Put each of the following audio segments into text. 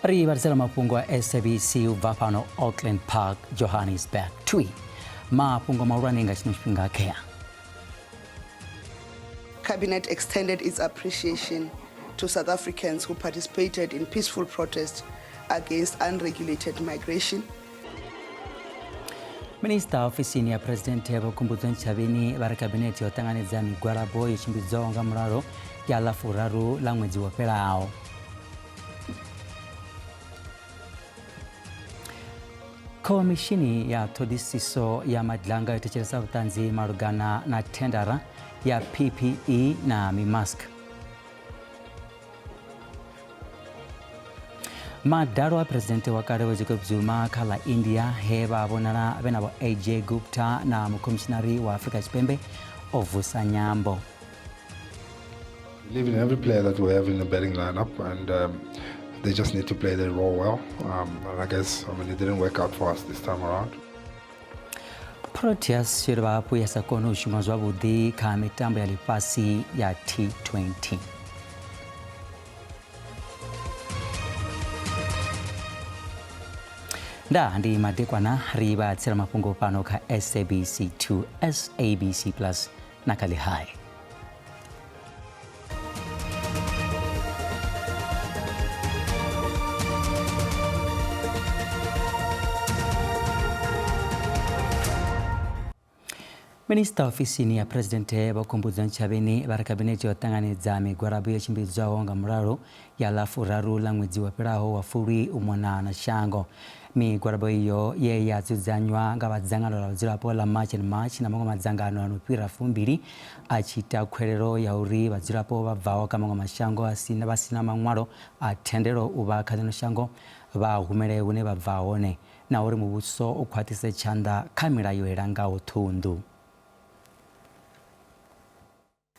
Ri vhalisela mafhungo a SABC u bva fhano Auckland Park, Johannesburg. Twi mafhungo mahulwane nga tshino tshifhinga khea. Cabinet extended its appreciation to South Africans who participated in peaceful protests against unregulated migration. Minista ofisini ya Phresidennde Vho Khumbudzo Ntshavheni vha ri khabinethe yo ṱanganedza migwalabo yo tshimbidzwaho nga mulalo ya ḽa furaru ḽa ṅwedzi wo fhelaho. Khomishini ya ṱhoḓisiso ya Madlanga yo thetshelesa vhuṱanzi malugana na thendara ya PPE na mimask. Madalo a Phresidennde wa kale Vho Jacob Zuma kha ḽa India he vha vhonala vhe na Vho AJ Gupta na mukhomishinari wa Afrika Tshipembe o vusa nyambo. Believe in every player that we have in the batting lineup, and they just need to play their role well. And I guess, I mean, it didn't work out for us this time around. Proteas yo dovha hafhu ya sa kone u shuma zwavhuḓi kha mitambo ya ḽifhasi ya T20. Nda ndi madekwana ri vha tsela mafhungo fhano kha SABC 2, SABC Plus na kha ḽihai. Minista ofisini ya Phresidennde Vho Khumbudzo Ntshavheni vha ri khabinethe yo ṱanganedza migwalabo yo tshimbidzwaho nga mulalo ya ḽa furaru ḽa ṅwedzi wo fhelaho wa Fulwi u mona na shango. Migwalabo iyo ye ya dzudzanywa nga vha dzangano ḽa vhadzulapo ḽa March and March na maṅwe madzangano a no fhira fumbili a tshi ita khwelelo ya uri vhadzulapo vha bvaho kha maṅwe mashango a si vha si na maṅwalo a thendelo u vha kha ḽino shango vha humele hune vha bva hone na uri muvhuso u khwaṱhise tshanḓa kha milayo i langaho ṱhunḓu.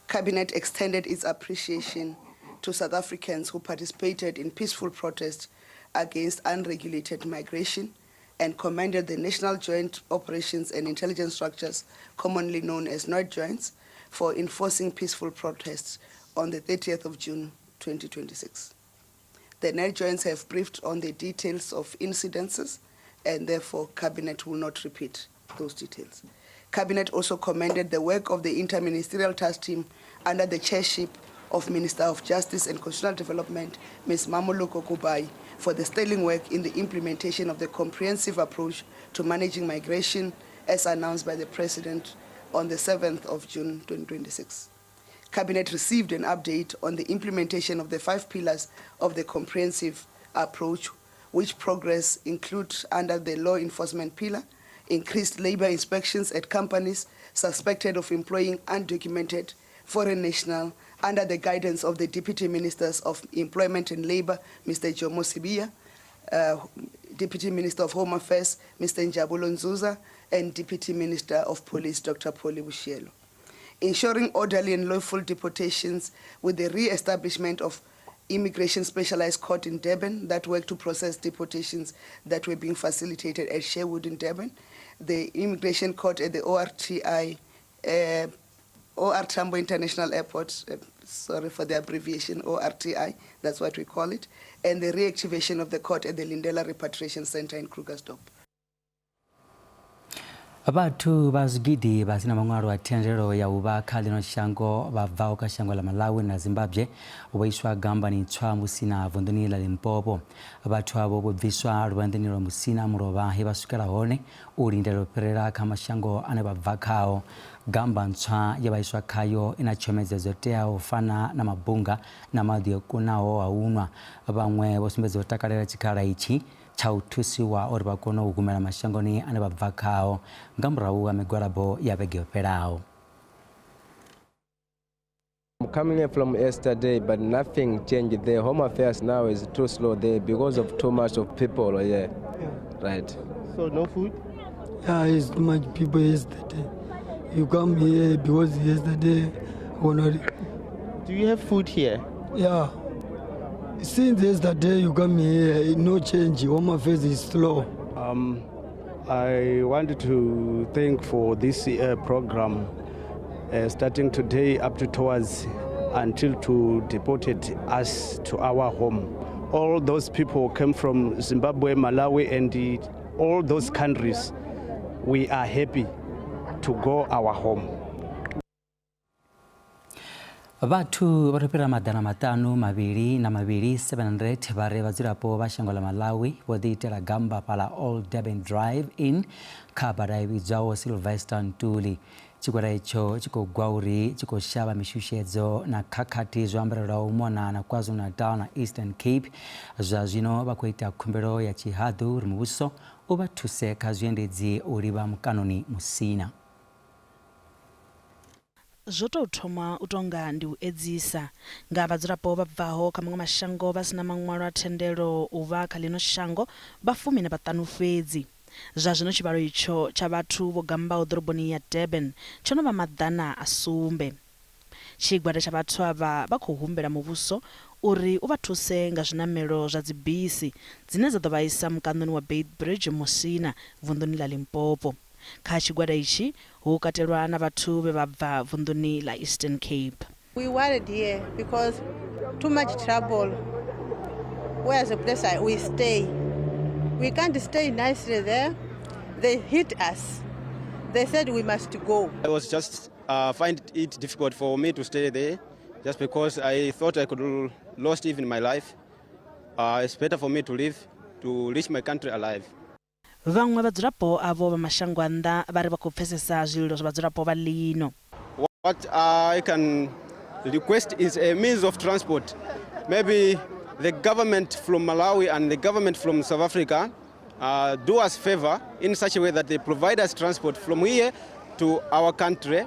Cabinet extended its appreciation to South Africans who participated in peaceful protests against unregulated migration and commended the National Joint Operations and Intelligence Structures, commonly known as NatJoints, for enforcing peaceful protests on the 30th of June 2026. The NatJoints have briefed on the details of incidences and therefore Cabinet will not repeat those details. Cabinet also commended the work of the Interministerial Task Team under the chairship of Minister of Justice and Constitutional Development, Ms. Mmamoloko Kubayi, for the sterling work in the implementation of the comprehensive approach to managing migration as announced by the President on the 7th of June 2026. Cabinet received an update on the implementation of the 5 pillars of the comprehensive approach, which progress include under the law enforcement pillar, increased labor inspections at companies suspected of employing undocumented foreign national under the guidance of the Deputy Ministers of Employment and Labor, Mr. Jomo Sibiya, Deputy Minister of Home Affairs, Mr. Njabulo Nzuza, and Deputy Minister of Police, Dr. Polly Boshielo. Ensuring orderly and lawful deportations with the re-establishment of Immigration Specialized Court in Durban that worked to process deportations that were being facilitated at Sherwood in Durban, the Immigration Court at the ORTI, OR Tambo International Airport, sorry for the abbreviation, ORTI, that's what we call it, and the reactivation of the court at the Lindela Repatriation Center in Krugersdorp. Vhathu vha zwigidi vha si na maṅwalo a thendelo ya u vha kha ḽino shango vha bvaho kha shango ḽa Malawi na Zimbabwe vho iswa gambani ntswa Musina vunḓuni ḽa Limpopo. Vhathu avho vho bviswa luvhanḓeni lwa Musina mulovha he vha swikela hone u lindela u fhirela kha mashango ane vha bva khao. Gamba ntswa ye vha iswa khayo i na tshomedzo dzo teaho u fana na mabunga na maḓi o kunaho a u nwa. Vhaṅwe vho sumbedza u takalela tshikhala itshi tsha u thusiwa uri vha kone u humela mashangoni ane vha bva khao nga murahu ha migwalabo ya vhege yo fhelaho. I'm coming here from yesterday, but nothing changed. The Home Affairs now is too slow there because of too much of people here. Yeah. Right. So no food? Yeah, it's too much people yesterday. You come here because yesterday. Do you have food here? Yeah. Since yesterday you come here, no change. Home Affairs is slow. I wanted to thank for this program, starting today up to towards until to deported us to our home. All those people came from Zimbabwe, Malawi, and all those countries. We are happy to go our home. Vhathu vha fhira 522 700 vha re vhadzulapo vha shango ḽa Malawi vho ḓiitela gamba fhaḽa Old Durban Drive Inn kha bada i vhidzwaho Sylvester Ntuli. Tshigwada itsho tshi khou gwa uri tshi khou shavha mishushedzo na khakhathi zwo ambarelwaho u mona na KwaZulu-Natal na Eastern Cape. Zwa zwino vha khou ita khumbelo ya tshihaḓu uri muvhuso u vha thuse kha zwiendedzi u livha mukanoni Musina. Zwo tou thoma u tou nga ndi u edzisa nga vhadzulapo vha bvaho kha maṅwe mashango vha si na maṅwalo a thendelo u vha kha ḽino shango vha 15 fhedzi. Zwa zwino tshivhalo itsho tsha vhathu vho gambaho ḓoroboni ya Durban tsho no vha 700. Tshigwada tsha vhathu avha vha khou humbela muvhuso uri u vha thuse nga zwinamelo zwa dzibisi dzine dza ḓo vha isa mukanoni wa Beitbridge Musina vunḓuni ḽa Limpopo. Kha tshigwada itshi hu katelwa na vhathu vhe vha bva vunḓuni ḽa Eastern Cape. We worried here because too much trouble. Where's the place we stay? We can't stay nicely there. They hit us. They said we must go. I was just find it difficult for me to stay there, just because I thought I could lost even my life. It's better for me to leave, to reach my country alive. Vhaṅwe vhadzulapo avho vha mashango a nnḓa vha ri vha khou pfesesa zwililo zwa vhadzulapo vha ḽino. What I can request is a means of transport. Maybe the government from Malawi and the government from South Africa do us favor in such a way that they provide us transport from here to our country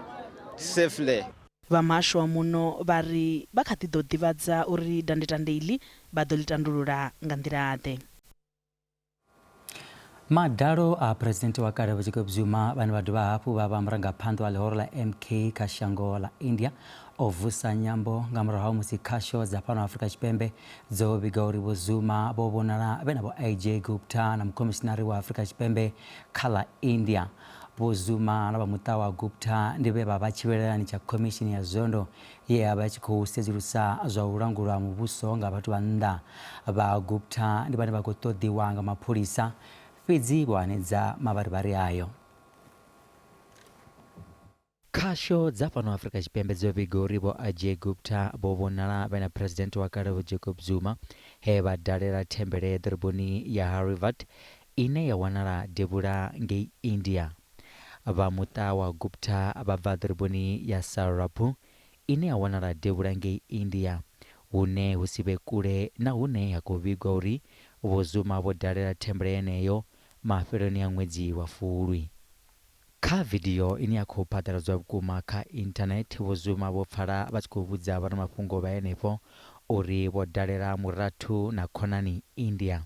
safely. Vha muhasho wa muno vha ri vha kha ḓi ḓo ḓivhadza uri dandetande iḽi vha ḓo ḽi tandulula nga nḓila-ḓe. Madalo a presidente wa kale Vho Jacob Zuma vhane vha dovha hafhu vha vha murangaphanḓa wa ḽihoro ḽa MK kha shango ḽa India o vusa nyambo nga murahu ha musi khasho dza fhano Afrika Tshipembe dzo vhiga uri Vho Zuma vho vhonala vhe na Vho Ajay Gupta na mukhomishinari wa Afrika Tshipembe kha ḽa India. Vho Zuma na vha muṱa wa Gupta ndi vhe vha vha tshivhelelani tsha khomishini ya Zondo ye ya vha i tshi khou sedzulusa zwa u langulwa muvhuso nga vhathu vha nnḓa. Vha Gupta ndi vhane vha khou ṱoḓiwa nga mapholisa, fhedzi vho hanedza mavharivhari ayo. Khasho dza fhano Afrika Tshipembe dzo vhiga uri Vho Ajay Gupta vho vhonala vhe na Phresidennde wa kale Vho Jacob Zuma he vha dalela thembele ḓoroboni ya Harivat ine ya wanala devhula ngei India. Vha muṱa wa Gupta vha bva ḓoroboni ya Saharapur ine ya wanala devhula ngei India, hune hu si vhe kule na hune ha khou vhigwa uri Vho Zuma vho dalela thembele yeneyo mafheloni a ṅwedzi wa Fulwi. Kha vidio ine ya khou phaḓaladzwa vhukuma kha inthanethe, Vho Zuma vho pfala vha tshi khou vhudza vhoramafhungo vha henefho uri vho dalela murathu na khonani India.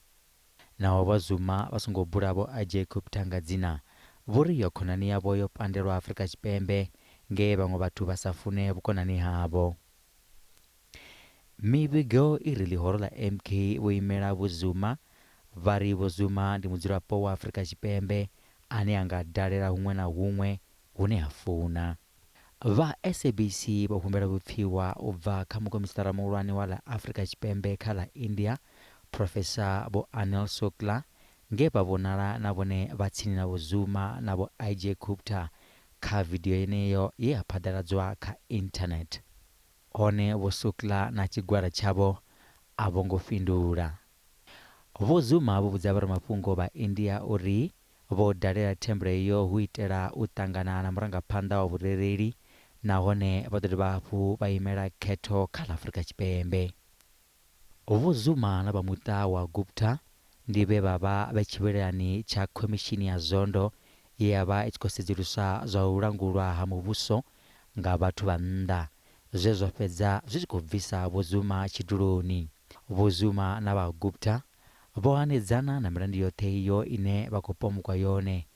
Naho Vho Zuma vha songo bula Vho Ajay Gupta nga dzina, vho ri iyo khonani yavho yo pandelwa Afrika Tshipembe nge vhaṅwe vhathu vha sa fune vhukonani havho. Mivhigo i ri ḽihoro ḽa MK vho imela Vho Zuma vha ri Vho Zuma ndi mudzulapo wa Afrika Tshipembe ane a nga dalela huṅwe na huṅwe hune a funa. Vha SABC vho humbela vhupfiwa u bva kha mukomishinara muhulwane wa ḽa Afrika Tshipembe kha ḽa India, Phrofesa Vho Anil Sukla, nge vha vhonala na vhone vha tsini na Vho Zuma na Vho Ajay Gupta kha vidio yeneyo ye ya phaḓaladzwa kha inthanethe. Hone Vho Sukla na tshigwada tshavho a vho ngo fhindula. Vho Zuma vho vhudza vhoramafhungo vha India uri vho dalela thembele iyo hu itela u ṱangana na murangaphanḓa wa vhurereli nahone vha ḓo dovha hafhu vha imela khetho kha ḽa Afrika Tshipembe. Vho Zuma na vha muṱa wa Gupta ndi vhe vha vha vhe tshivhelelani tsha khomishini ya Zondo ye ya vha i tshi khou sedzulusa zwa u langulwa ha muvhuso nga vhathu vha nnḓa, zwe zwa fhedza zwi tshi khou bvisa Vho Zuma tshiduloni. Vho Zuma na vha Gupta vho hanedzana na milandu yoṱhe iyo ine vha khou pomokwa yone,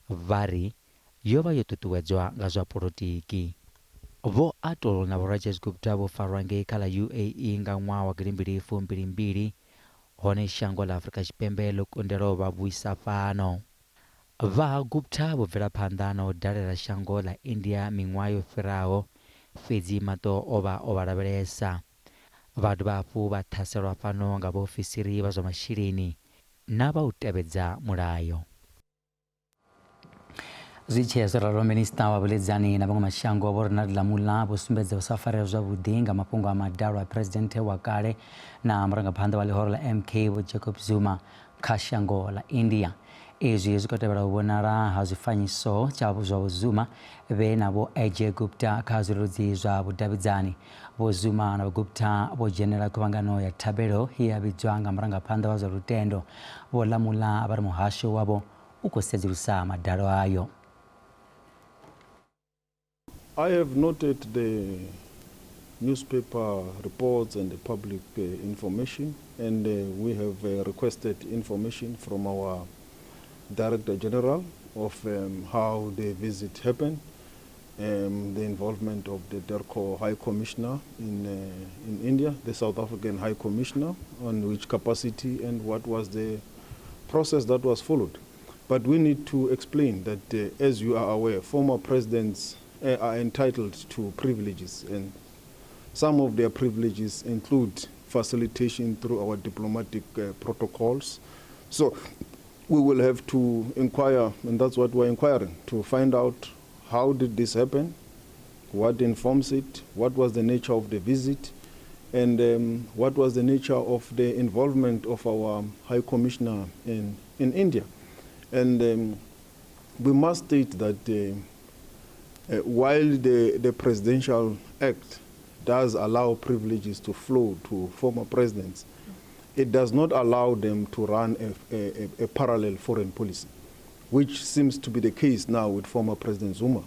vha ri yo vha yo ṱuṱuwedzwa nga zwa polotiki. Vho Atul na Vho Rajesh Gupta vho farwa ngei kha ḽa UAE nga ṅwaha wa 2022, hone shango ḽa Afrika Tshipembe ḽo kundelwa u vha vhuisa fhano. Vha Gupta vho bvela phanḓa na u dalela shango ḽa India miṅwaha yo fhiraho, fhedzi maṱo o vha o vha lavhelesa. Vha dovha hafhu vha ṱhaselwa fhano nga vhaofisiri vha zwa masheleni na vha u tevhedza mulayo. Zwi tshee zwo ralo, Minisiṱa wa Vhuḽedzani na Maṅwe Mashango Vho Ronald Lamola vho sumbedza u sa farea zwavhuḓi nga mafhungo a madalo a Phresidennde wa kale na murangaphanḓa wa ḽihoro ḽa MK Vho Jacob Zuma kha shango ḽa India. Izwi zwi khou tevhela u vhonala ha zwifanyiso tsha zwa Vho Zuma vhe na Vho Ajay Gupta kha zwileludzi zwa vhudavhidzani. Vho Zuma na Vho Gupta vho dzhenela khuvhangano ya thabelo ye ya vhidzwa nga murangaphanḓa wa zwa lutendo Vho Lamola vha ri muhasho wavho u khou sedzulusa madalo ayo. I have noted the newspaper reports and the public information, and we have requested information from our Director General of how the visit happened, the involvement of the Dirco High Commissioner in India, the South African High Commissioner, on which capacity and what was the process that was followed. But we need to explain that, as you are aware, former presidents are entitled to privileges, and some of their privileges include facilitation through our diplomatic protocols. So we will have to inquire, and that's what we're inquiring, to find out how did this happen, what informs it, what was the nature of the visit, and what was the nature of the involvement of our High Commissioner in India. And we must state that while the Presidential Act does allow privileges to flow to former presidents, it does not allow them to run a parallel foreign policy, which seems to be the case now with former President Zuma,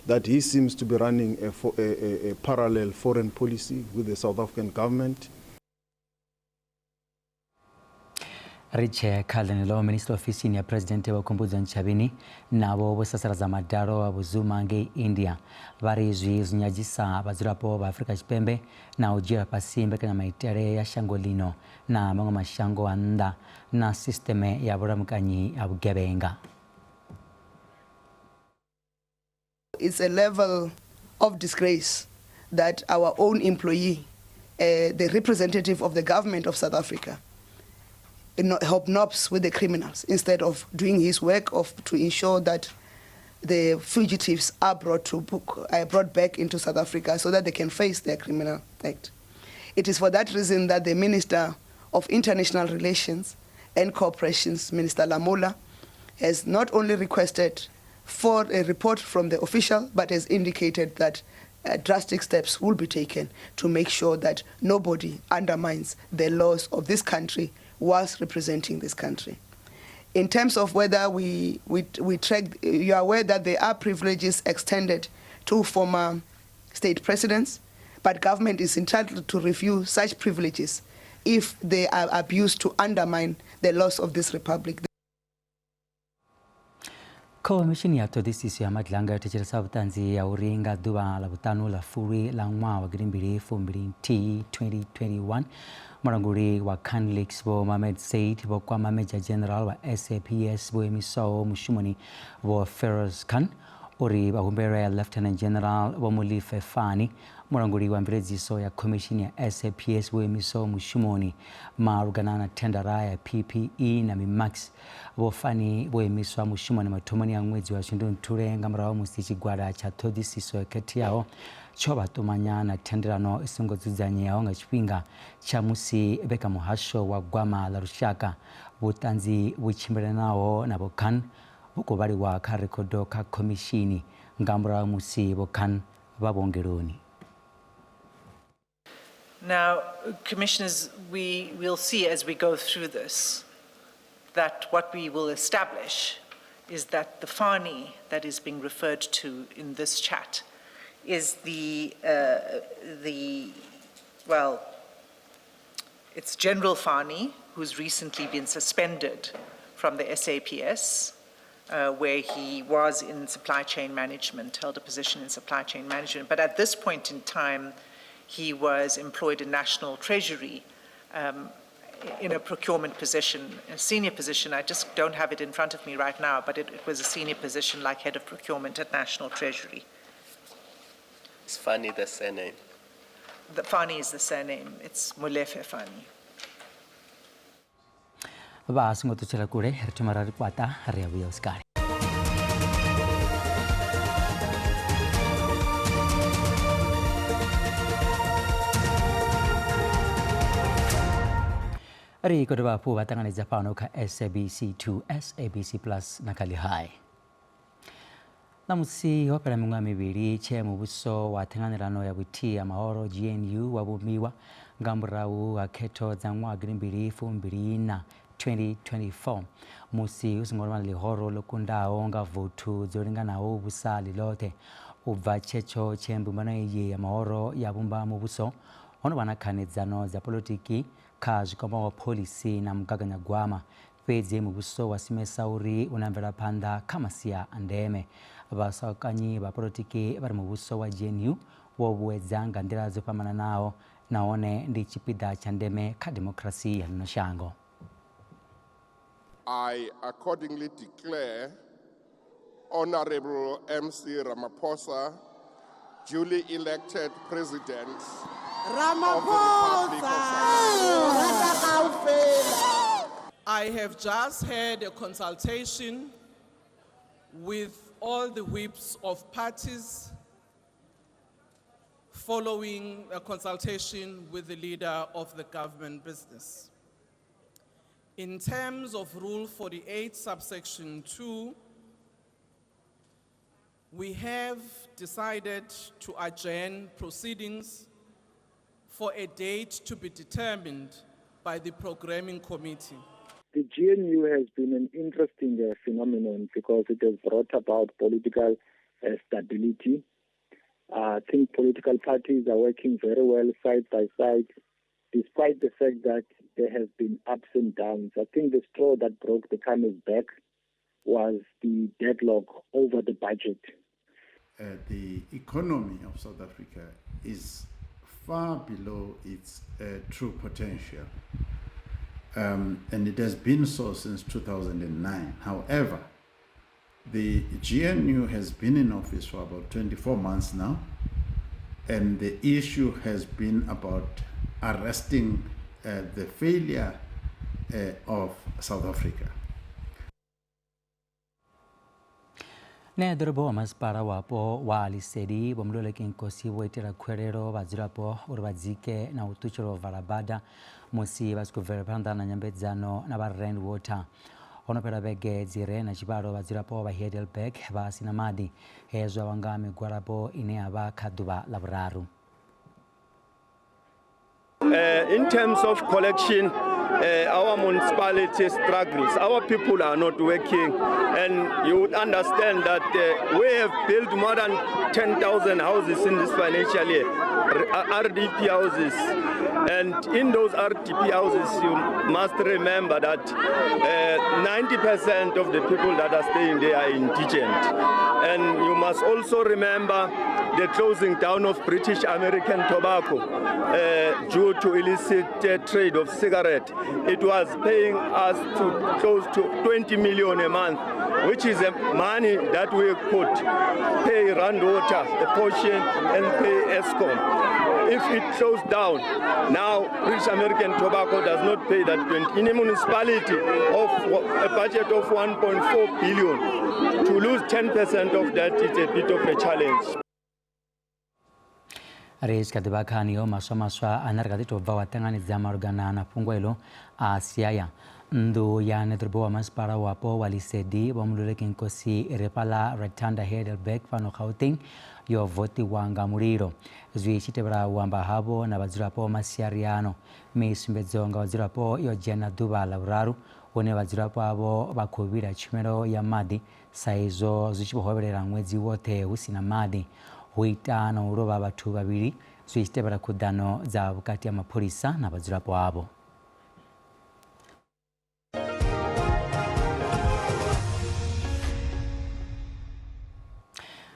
that he seems to be running a parallel foreign policy with the South African government. Ri tshe kha ḽeneḽo, Minisiṱa ofisini ya Phresidennde Vho Khumbudzo Ntshavheni navho vho sasaladza madalo a Vho Zuma ngei India. Vha ri izwi zwi nyadzisa vhadzulapo vha Afrika Tshipembe na u dzhiela fhasi mbekanyamaitele ya shango ḽino na maṅwe mashango a nnḓa na sisṱeme ya vhulamukanyi ha vhugevhenga. It's a level of disgrace that our own employee, the representative of the government of South Africa, hobnobs with the criminals instead of doing his work of to ensure that the fugitives are brought to book, brought back into South Africa so that they can face their criminal act. It is for that reason that the Minister of International Relations and Cooperations, Minister Lamola, has not only requested for a report from the official, but has indicated that drastic steps will be taken to make sure that nobody undermines the laws of this country whilst representing this country. In terms of whether we track, you are aware that there are privileges extended to former state presidents, but government is entitled to review such privileges if they are abused to undermine the laws of this republic. Khomishini ya ṱhoḓisiso ya Madlanga yo thetshelesa vhuṱanzi ya uri nga ḓuvha ḽa vhuṱanu ḽa Fulwi ḽa ṅwaha wa 2021 2021 mulanguli wa Canlix Vho Mohammed Said vho kwama Major General wa SAPS vho imiswaho mushumoni Vho Feroz Khan uri vha humbelwe Lieutenant General Vho Molefe Fani mulanguli wa mveledziso ya khomishini ya SAPS vho imiswaho mushumoni malugana na thendara ya PPE na Mimax. Vho Fani vho imiswa mushumoni mathomoni a ṅwedzi wa Shundunthule nga murahu musi tshigwada tsha ṱhoḓisiso yo khetheaho tsho vha ṱumanya na thendelano i songo dzudzanyeaho nga tshifhinga tsha musi vhe kha muhasho wa Gwama ḽa Lushaka. Vhuṱanzi vhu tshimbilelanaho na Vho Khan vhu khou vhaliwa kha rekhodo kha khomishini nga murahu musi Vho Khan vha vhuongeloni. Now, commissioners, we will see as we go through this that what we will establish is that the Fani that is being referred to in this chat is it's General Fani, who's recently been suspended from the SAPS, where he was in supply chain management, held a position in supply chain management. But at this point in time, he was employed in National Treasury in a procurement position, a senior position. I just don't have it in front of me right now, but it was a senior position like head of procurement at National Treasury. It's funny, the surname. The Fani is the surname. It's Molefe Fani. Vha songo ṱutshela kule, ri thoma ra ri kwata, ri a vhuya u sikale. Ri khou dovha hafhu vha ṱanganedza fhano kha SABC 2, SABC Plus na kha Lihai. Ṋamusi ho fhela miṅwaha mivhili tshee muvhuso wa ṱhanganelano ya vhuthihi ha mahoro GNU wa vhumbiwa nga murahu ha khetho dza ṅwaha gidimbili fumbili iṋa 2024 musi hu songo vha na ḽihoro ḽo kundaho nga vouthu dzo linganaho u vhusa ḽi ḽoṱhe. U bva tshetsho tshe mbumbano iyi ya mahoro ya vhumba muvhuso, ho no vha na khanedzano dza polotiki kha zwi kwamaho phoḽisi na mugaganyagwama, fhedzi muvhuso wa simesa uri u na mvelaphanḓa kha masia a ndeme. Vhasaukanyi vha polotiki vha ri muvhuso wa GNU wo vhuedza nga nḓila dzo fhambananaho nahone ndi tshipiḓa tsha ndeme kha demokirasi ya ḽino shango. I accordingly declare Honorable MC Ramaphosa duly elected President of the Republic of South Africa. I have just had a consultation with all the whips of parties following a consultation with the leader of the government business. In terms of Rule 48, subsection 2, we have decided to adjourn proceedings for a date to be determined by the programming committee. The GNU has been an interesting phenomenon because it has brought about political stability. I think political parties are working very well side by side, despite the fact that there have been ups and downs. I think the straw that broke the camel's back was the deadlock over the budget. The economy of South Africa is far below its true potential. And it has been so since 2009. However, the GNU has been in office for about 24 months now, and the issue has been about arresting the failure of South Africa. Ṋeḓorobo wa masipala wapo wa Lesedi Vho Mluleki Nkosi vho itela khuwelelo vhadzulapo uri vha dzike na u ṱutshela u vala bada musi vha tshi khou bvela phanḓa na nyambedzano na vha Rand Water. Ho no fhela vhege dzi re na tshivhalo vhadzulapo vha Heidelberg vha si na maḓi, hezwo vhanga migwalabo ine ya vha kha ḓuvha ḽa vhuraru. In terms of collection, our municipality struggles. Our people are not working, and you would understand that we have built more than 10,000 houses in this financial year, RDP houses. And in those RDP houses, you must remember that 90% of the people that are staying there are indigent. And you must also remember the closing down of British American Tobacco due to illicit trade of cigarette. It was paying us to close to 20 million a month, which is a money that we could pay Rand Water, a portion, and pay Eskom. If it closed down, now British American Tobacco does not pay that 20. In a municipality of a budget of 1.4 billion, to lose 10% of that is a bit of a challenge. Ri tshi kha ḓi vha kha haneyo maswa maswa ane ri kha ḓi tou bva wa ṱanganedza malugana na fhungo iḽo a siaya. Nnḓu ya ṋeḓorobo wa masipala wapo wa Lesedi Vho Mluleki Nkosi i re fhaḽa Ratanda Heidelberg fhano Gauteng yo votiwa nga mulilo. Zwi tshi tevhela u amba havho na vhadzulapo masiari ano. Misumbedzo nga vhadzulapo yo dzhena ḓuvha ḽa vhuraru hune vhadzulapo avho vha khou vhila tshumelo ya maḓi sa izwo zwi tshi vho hovhelela ṅwedzi woṱhe hu si na maḓi. Hu ita na u lovha vhathu vhavhili zwi tshi tevhela khuḓano dza vhukati ha mapholisa na vhadzulapo avho.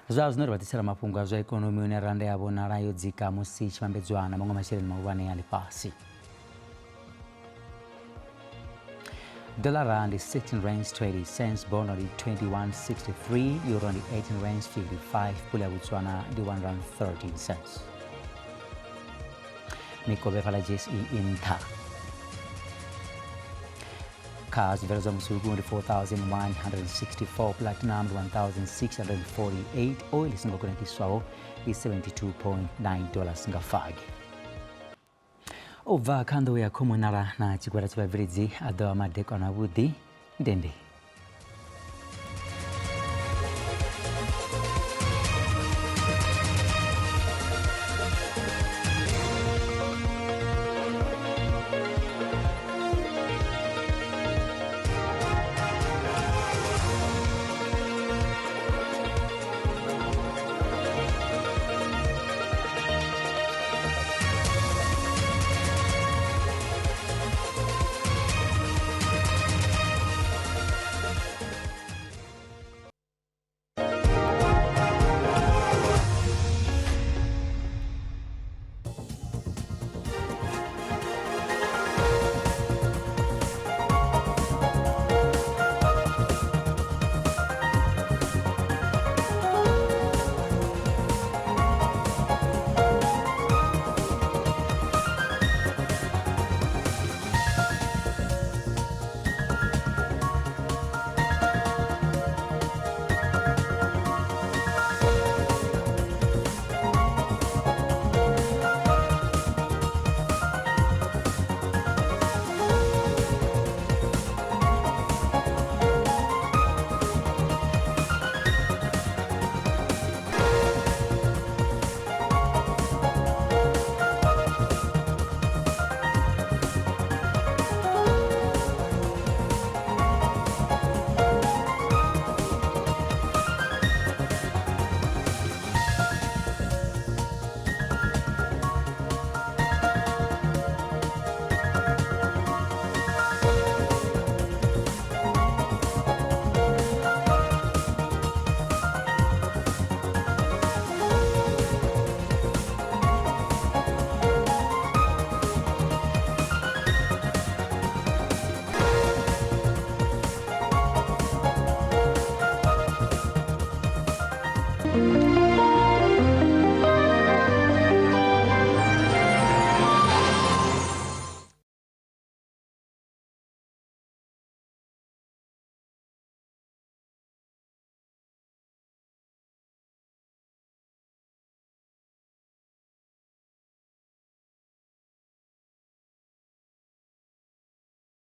Zwa zwino ri vha ḓisela mafhungo a zwa ikonomi hune randa ya vhonala yo dzika musi i tshi vhambedzwa na maṅwe masheleni mahulwane a ḽifhasi. Dollar ndi 16 rands 20 cents, bono ndi 21.63, euro ndi 18 rands 55, pula ya Botswana ndi 1 rand 13 cents. Mikovhe fhaḽa JSE i nṱha. Kha zwibveledzwa musuku ndi 4164, platinum ndi 1648, oil i songo kunakiswaho ndi 72.9 dollars nga fagi. U bva kha nḓou ya khomunala na tshigwada tsha vhabveledzi a ḓo vha madekwana avhuḓi ndende.